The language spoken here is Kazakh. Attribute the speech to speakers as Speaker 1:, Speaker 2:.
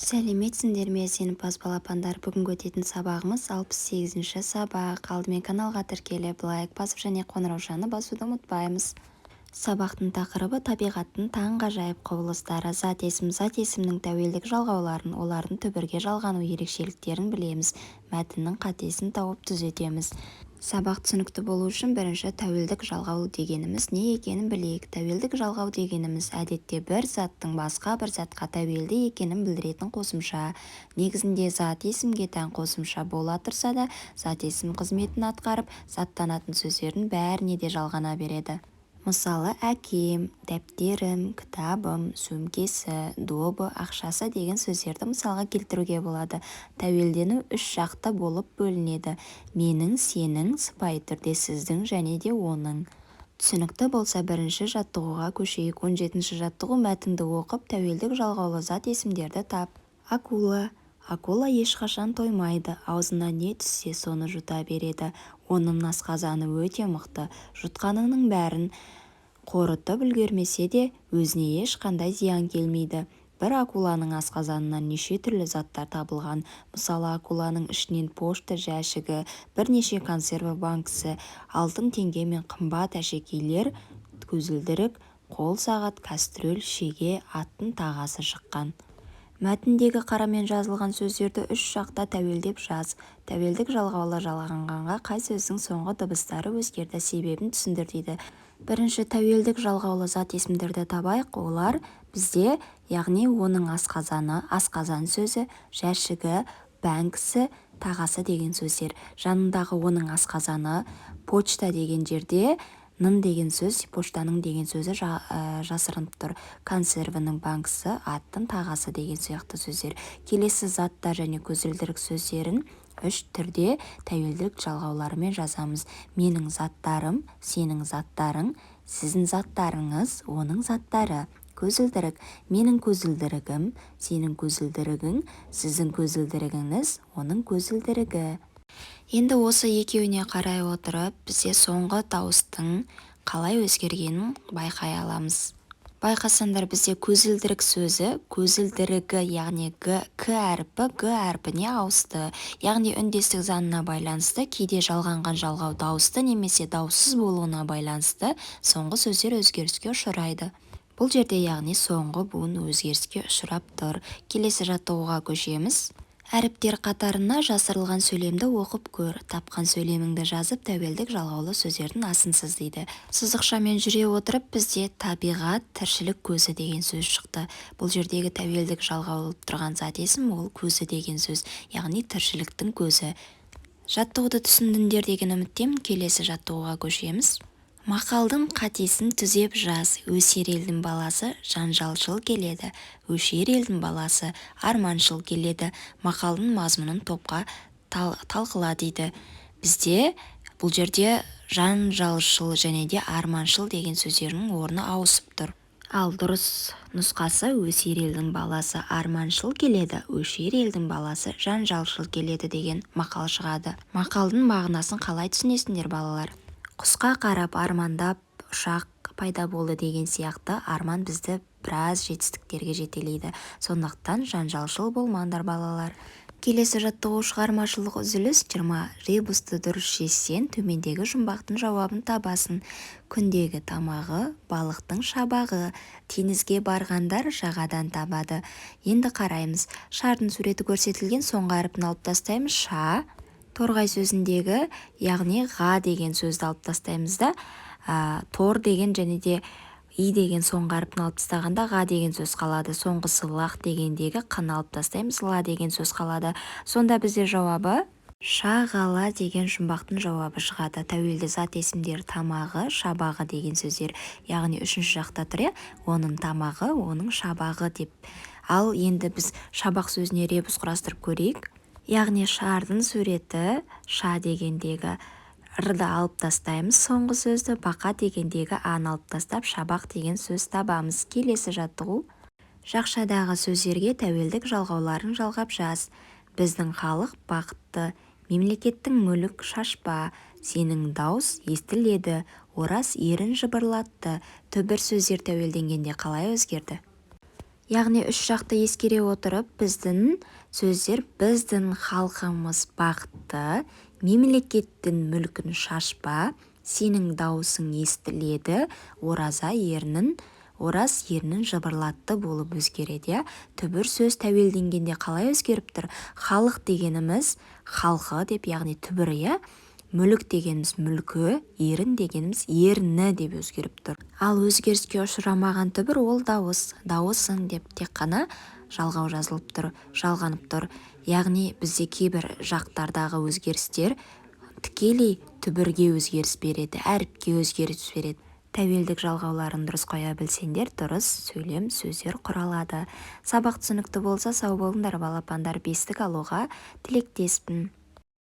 Speaker 1: Сәлеметсіңдер ме, жеңімпаз балапандар! Бүгінгі өтетін сабағымыз 68-сабақ. Алдымен каналға тіркеліп, лайк басып және қоңыраушаны басуды ұмытпаймыз. Сабақтың тақырыбы: табиғаттың таңғажайып құбылыстары. Зат есім, зат есімнің тәуелдік жалғауларын, олардың түбірге жалғану ерекшеліктерін білеміз. Мәтіннің қатесін тауып түзетеміз. Сабақ түсінікті болу үшін бірінші тәуелдік жалғау дегеніміз не екенін білейік. Тәуелдік жалғау дегеніміз — әдетте бір заттың басқа бір затқа тәуелді екенін білдіретін қосымша. Негізінде зат есімге тән қосымша бола тұрса да, зат есім қызметін атқарып, заттанатын сөздердің бәріне де жалғана береді. Мысалы, әкем, дәптерім, кітабым, сөмкесі, добы, ақшасы деген сөздерді мысалға келтіруге болады. Тәуелдену үш жақты болып бөлінеді: менің, сенің, сыпайы түрде сіздің және де оның. Түсінікті болса, бірінші жаттығуға көшейік. 17-жаттығу. Мәтінді оқып, тәуелдік жалғаулы зат есімдерді тап. Акула. Акула ешқашан тоймайды, аузына не түссе, соны жұта береді. Оның асқазаны өте мықты, жұтқанының бәрін қорытып үлгермесе де, өзіне ешқандай зиян келмейді. Бір акуланың асқазанынан неше түрлі заттар табылған. Мысалы, акуланың ішінен пошта жәшігі, бірнеше консерві банкісі, алтын теңге мен қымбат әшекейлер, көзілдірік, қол сағат, кәстрөл, шеге, аттың тағасы шыққан. Мәтіндегі қарамен жазылған сөздерді үш жақта тәуелдеп жаз. Тәуелдік жалғаулы жалғанғанда қай сөздің соңғы дыбыстары өзгерді? Себебін түсіндір дейді. Бірінші тәуелдік жалғаулы зат есімдерді табайық. Олар бізде, яғни оның асқазаны, асқазан сөзі, жәшігі, бәңкісі, тағасы деген сөздер. Жанындағы оның асқазаны, почта деген жерде ның деген сөз, поштаның деген сөзі жасырынып тұр. Консервінің банкісі, аттың тағасы деген сияқты сөздер. Келесі заттар және көзілдірік сөздерін үш түрде тәуелдік жалғауларымен жазамыз: менің заттарым, сенің заттарың, сіздің заттарыңыз, оның заттары. Көзілдірік: менің көзілдірігім, сенің көзілдірігің, сіздің көзілдірігіңіз, оның көзілдірігі. Енді осы екеуіне қарай отырып, бізде соңғы дауыстың қалай өзгергенін байқай аламыз. Байқасаңдар, бізде көзілдірік сөзі көзілдірігі, яғни г, к әрпі г әрпіне ауысты. Яғни үндестік заңына байланысты кейде жалғанған жалғау дауысты немесе дауыссыз болуына байланысты соңғы сөздер өзгеріске ұшырайды. Бұл жерде, яғни, соңғы буын өзгеріске ұшырап тұр. Келесі жаттығуға көшеміз. Әріптер қатарына жасырылған сөйлемді оқып көр. Тапқан сөйлеміңді жазып, тәуелдік жалғаулы сөздердің астын сыз дейді. Сызықшамен жүре отырып, бізде табиғат, тіршілік көзі деген сөз шықты. Бұл жердегі тәуелдік жалғаулы тұрған зат есім — ол көзі деген сөз, яғни тіршіліктің көзі. Жаттығуды түсіндіңдер деген үміттемін. Келесі жаттығуға көшеміз. Мақалдың қатесін түзеп жаз. Өсер елдің баласы жанжалшыл келеді, өшер елдің баласы арманшыл келеді. Мақалдың мазмұнын топқа талқыла дейді. Бізде бұл жерде жанжалшыл және де арманшыл деген сөздердің орны ауысып тұр. Ал дұрыс нұсқасы өсер елдің баласы арманшыл келеді, өшер елдің баласы жанжалшыл келеді деген мақал шығады. Мақалдың мағынасын қалай түсінесіңдер, балалар? Құсқа қарап армандап, ұшақ пайда болды деген сияқты, арман бізді біраз жетістіктерге жетелейді. Сондықтан жанжалшыл болмаңдар, балалар. Келесі жаттығу, шығармашылық үзіліс. 20 ребусты дұрыс шешсең, төмендегі жұмбақтың жауабын табасың. Күндегі тамағы — балықтың шабағы, теңізге барғандар жағадан табады. Енді қараймыз: шардың суреті көрсетілген, соңғы әрпін алып тастаймыз, ша. Торғай сөзіндегі, яғни ға деген сөзді алып тастаймыз да, тор деген және де и деген соңғы әрпін алып тастағанда, ға деген сөз қалады. Соңғысы лақ дегендегі қны алып тастаймыз, ла деген сөз қалады. Сонда бізде жауабы шағала деген жұмбақтың жауабы шығады. Тәуелді зат есімдер тамағы, шабағы деген сөздер, яғни үшінші жақта тұр, иә, оның тамағы, оның шабағы деп. Ал енді біз шабақ сөзіне ребус құрастырып көрейік. Яғни шардың суреті, ша дегендегі рды алып тастаймыз, соңғы сөзді, бақа дегендегі аны алып тастап, шабақ деген сөз табамыз. Келесі жаттығу. Жақшадағы сөздерге тәуелдік жалғауларын жалғап жаз. Біздің халық бақытты, мемлекеттің мүлік шашпа, сенің дауыс естіледі, Ораз ерін жыбырлатты. Түбір сөздер тәуелденгенде қалай өзгерді? Яғни үш жақты ескере отырып, біздің сөздер «Біздің халқымыз бақытты», «Мемлекеттің мүлкін шашпа», «Сенің дауысың естіледі», «Ораза ернін», «Ораз ернін жыбырлатты» болып өзгереді, иә. Түбір сөз тәуелденгенде қалай өзгеріп тұр? Халық дегеніміз халқы деп, яғни түбірі, иә, мүлік дегеніміз мүлкі, ерін дегеніміз ерні деп өзгеріп тұр. Ал өзгеріске ұшырамаған түбір ол дауыс, дауысың деп тек қана жалғау жазылып тұр, жалғанып тұр. Яғни бізде кейбір жақтардағы өзгерістер тікелей түбірге өзгеріс береді, әріпке өзгеріс береді. Тәуелдік жалғауларын дұрыс қоя білсеңдер, дұрыс сөйлем, сөздер құралады. Сабақ түсінікті болса, сау болыңдар, балапандар! Бестік алуға тілектеспін.